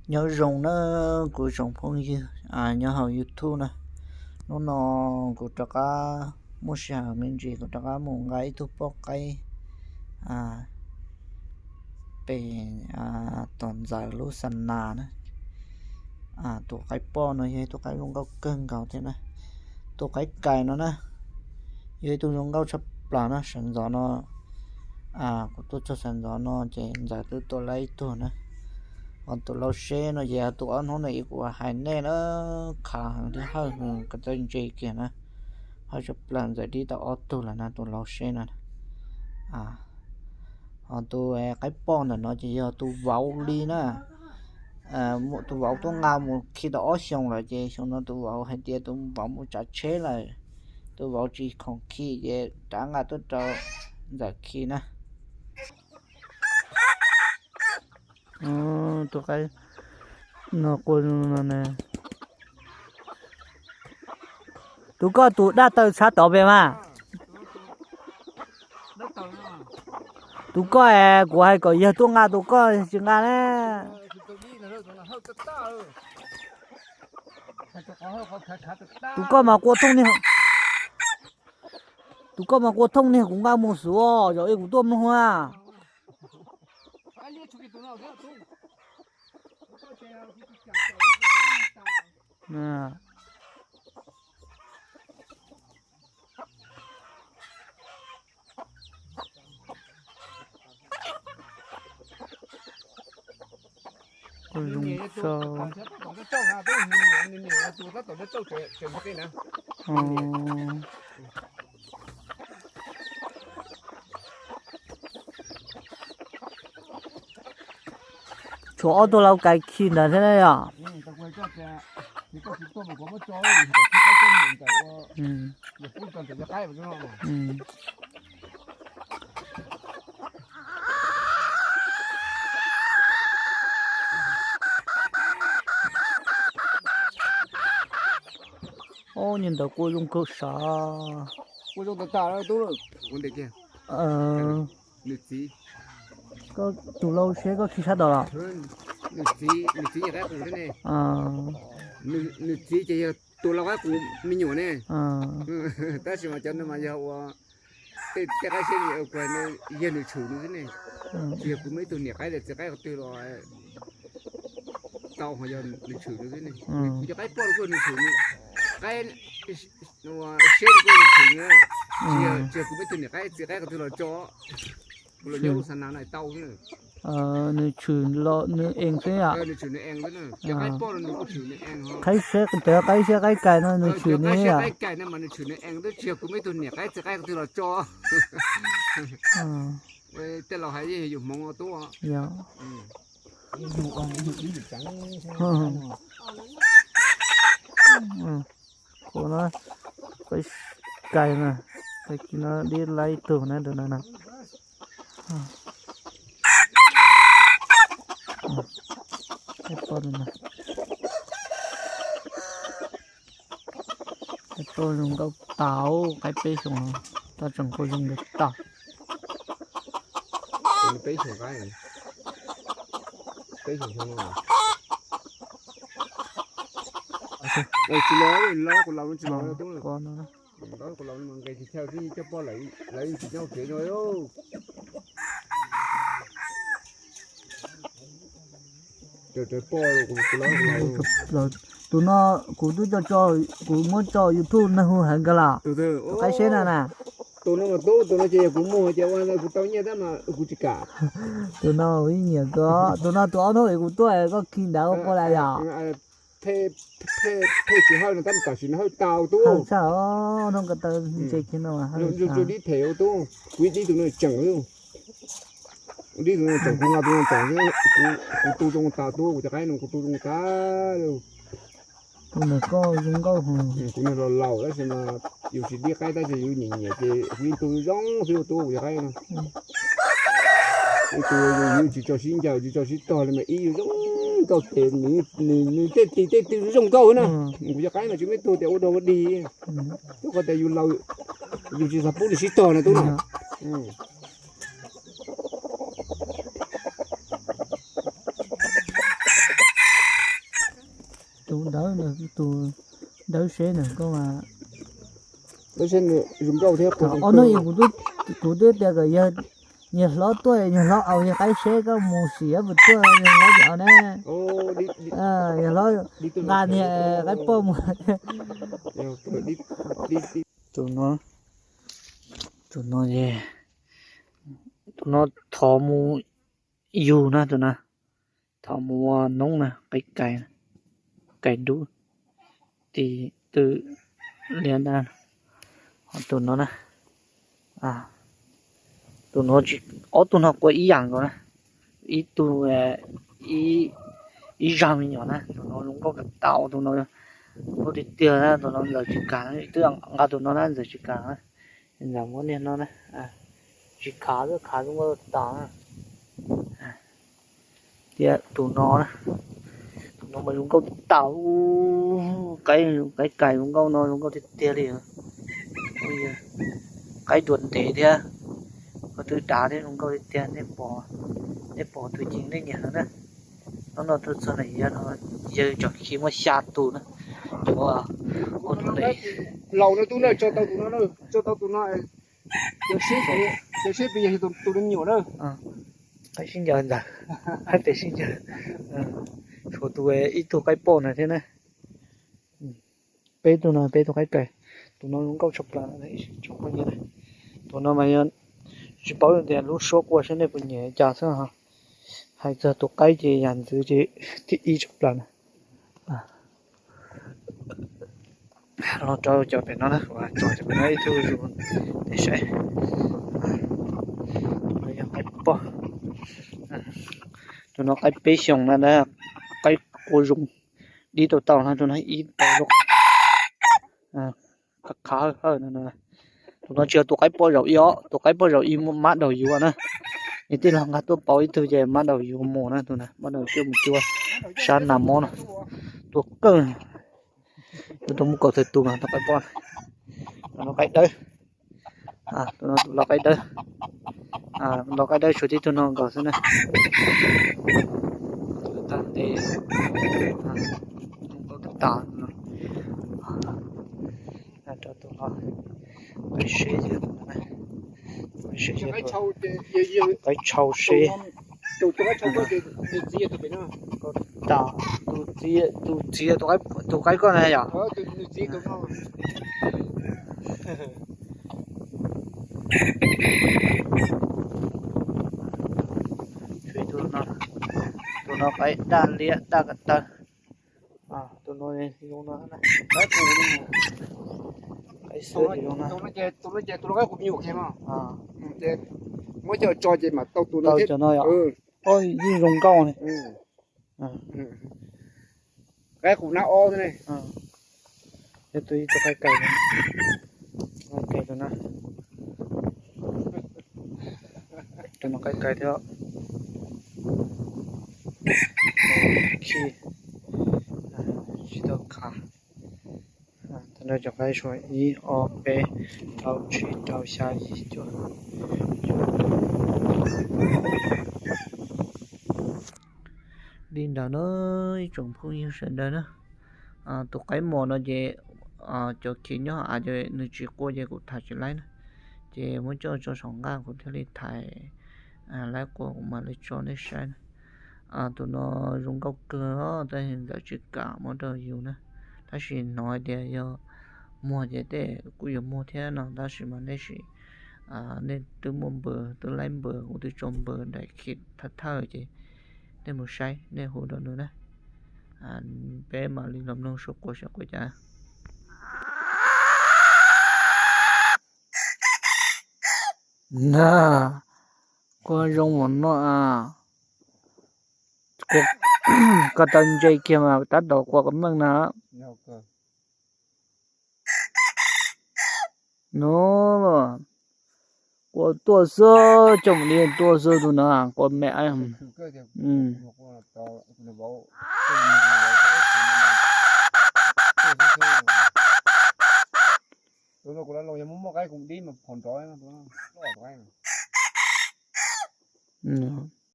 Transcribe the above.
Nyob zoo na kuv tsoom phooj ywg nyob hauv YouTube na, hnub no kuv rov qab muaj sij hawm me ntsis kuv rov qab mus nqa ib tug poj qaib pem tom ntxawm lub xa nas na. Tus qaib poj no yog ib tug qaib zoo nkauj kawg nkaus thiab na. Tus qaib kais no na yog ib tug zoo nkauj tshaj plaws na. Sawv ntxov no kuv tuaj txog sawv ntxov no ces ntxawm twb tua lawm ib tug na. Ho tus lau seb no ces yog tus ob hnub no kuv hais nej na, khav heev thiab hawj heev ko taw ntse kiag na. Hawj tshaj plaws ntxawm dib tau ob tug lawm na tus lau seb no. Ho tus qaib poj ntawm no ces yog tus vauv li na. Tus vauv tuaj nqa mus khi tau ob xyoos lawm ces xyoo no tus vauv hais tias tus vauv mus tsav tsheb lawm, tus vauv tsis khoom khi ces rov nqa tuaj rau ntxawm khi na. Tus qaib no quaj zoo no ne. Tus koj tus dab taw tshab tod pem mas. Tus koj es kuv hais kom yawg tuaj nqa tus koj tsis nqa ne. Tus koj mas quaj thooj niag, tus koj mas quaj thooj niag kuv nqa mus xwb os, zaum ib kuv tuaj mloog a. Zoo so. Tshuav ob tug lau kais khi ntawd thiab yom. Ob niag ntawd kuj zoo kawg sav. Tus lau seb koj khi sab tod los? Nws txiv ces yog tus lau qaib qus me nyuam ne. Tab sis mas cov no mas yog ua tej qaib seb yog nws tshwm nws xwb ne. Tsis yog kuv muaj ib tug niam qaib los txiv qaib qhov twg los tau, ho yog nws tshwm nws xwb ne. Kuv cov qaib poj los kuj nws tshwm nws, qaib seb los kuj nws tshwm nws, tsis yog kuv muaj ib tug niam qaib txiv qaib qhov twg los tso. Kuv los nyob lub xa nas no tau xwb. Nws tshwm los nws ees xwb yom. Nws tshwm nws ees xwb. Qaib seb, cov qaib seb qaib kais no nws tshwm nws yom. Qaib kais no mas nws tshwm nws ees xwb, tsis yog kuv muaj ib tug niam qaib txiv qaib qhov twg los tso. Tej laus hais yeej yog yus hmoov ua tub. Qhov no qaib kais na, tag kis no dib laib tug na tus no na. Qaib poj no, qaib poj zoo nkauj tag, qaib peb xyoos no, tau tseem kuj zoo nkauj tag. Peb xyoos qaib, peb xyoos xyoo no. Tsis los, los kuv laus tsis los tub. Kuv laus nqis tsis chaw xwb, coj poj lawv tsis nyob kev no. Tus no kuv twb tso, kuv muab tso YouTube neeg hu heev kawg los. Tus qaib seb no na. Tus no mas tub, tus no ces yog kuv muag ces ua kuv tau nyiaj tab mas kuv tsis kam. Tus no ib nyiam koj, tus no tus ob hnub kuv tuaj koj khi ntawd ua poj lawm yom. Phem tsis hawj no tab tam sim no hawj tau tub. Hawj tshaj, hnub ko taw ntse kiag no hawj tshaj. Dib them ua tub, kuv ib dib tus no tseem xwb. Dib tus no tseem, kuv nqa tus no tseem xwb, kuv tu zoo tas tub, kuv cov qaib no kuv tu zoo tas. Tus ntawm koj zoo nkauj heev. Kuv niag laus laus tab sis mas yus tsis dib qaib tab sis yus nyiam nyiam ces kuv yeej tu zoo xwb ua tub, kuv cov qaib no. Tus yus tsis tso sib ncaws tsis tso sib tog li mas ib yus zoo nkauj tes, nws tej tis tej tw zoo nkauj na. Kuv cov qaib no tsis muaj ib tug tias ua dog ua dig. Twb qhov tias yus laus yus tsis xav pub nws sib tog na tub na. Tus dawb, tus dawb seb nws koj mas. Ob hnub kuv twb tias kom yawg hlob tuaj, yawg hlob au yawg qaib seb koj mus sim puas tuaj, yawg hlob cov ne. Yawg hlob nqa niag qaib poj mus. Tus no, tus no, tus no thov mus yug na, tus no thov mus ua noob na, qe kais, kais dub, ti tw liab na. Ho tus no na, tus no, ob tug no qua ib yam nkaus na, ib tug ib zag me nyuam na, tus no zoo nkauj tau, tus no nkauj tiag tiag na, tus no ntxawm tsis kam, twb nqa tus no na ntxawm tsis kam na. Ntxawm muab niag no na, tsis khav, khav zoo nkauj tas na. Thiab tus no, tus no mas zoo nkauj tas, qaib, qaib kais zoo nkauj no zoo nkauj tiag tiag li. Qaib dua ntev thiab, ko tw dav thiab zoo nkauj tiag tiag, nej pom tus ceev nej nyiam na. Hnub no tuaj txog na, yawg tsom khi muaj xya tus na, cov ua hnub no. Laus no tub na, tso tau tus no, tso tau tus no, cov sib pes yog tus me nyuam na. Qaib sib ncaws ntawd, qaib pem sib ncaws, tshuav tus ib tug qaib poj na thiab na. Peb tug no, peb tug qaib kais, tus no zoo nkauj tshaj plaws, tus no mas yog tsis paub tias lub suab qua seb nej puas nyiam cas xwb. Hais txog tus qaib ces yam ntxwv ces thib ib tshaj plaws na. Los rau cov pem no na, tso cov pem no ib tug zus nej saib. Tus no yog qaib poj, tus no qaib peb xyoos na, qaib qua zoo, dib tau tau no, tus no ib tau lub qhov hawj hawj no. Tus no tsis yog tus qaib poj zaum ib os, tus qaib poj zaum ib muaj mab daus yuav na. Nws tij laug nqa tuaj pauv ib tug ces mab daus yuav mus na, tus mab daus coj mus cuab sab nas mob no. Tua kawg, tus tus muaj kaum tawm tus mas tus qaib poj, tus no qaib dawb, tus no tus lau qaib dawb, lau qaib dawb tshuav tib tug no nkaus xwb na. Tag ntes, tas no. Rau tus no, qaib seb, qaib tshau seb. Tus txiv, tus txiv, tus qaib koj na yom. Tus no qaib daj liab daj ko taw. Tus no zoo no, qaib xwb zoo no. Muab coj tso ces mam tau tus no thiab. Cov no yog, yeej zoo nkauj ne. Qaib qus nab ob xwb ne. Yog tus ib tug qaib kais, qaib kais tus na, tus no qaib kais thiab. Khi tsis tau khav. Tag nrho cov qaib suav ib ob peb plaub tsib rau xya yim cuaj. Li ntawd na, ib tsoom phooj ywg sawv daws na, tus qaib mos no ces cov khiv nyob av ces nws tsis qua ces kuv tham tsis laib na, ces muab coj tso saum nqaj kuv thiaj li tham laib qua kuv mam li tso nej saib na. Tus no zoo nkauj kawg os, tab sis ntxawm tsis kam muab rau yus na, tab sis hnov hais tias yog muag ces tej kuj yuav muag thiab no, tab sis mas nej sim, nej twb muaj npawb, twb laib npawb, kuv twb tso npawb daim khiv thawj thawj ces nej mus saib, nej hu rau nws na. Peb mam li los mloog suab qua seb qua cas. Na, qua zoo mus no a. Ko taw ntse kiag mas tab tom qua qhov meej na. No, qua tuaj xwb, coj mus li tuaj xwb tus na, qua me.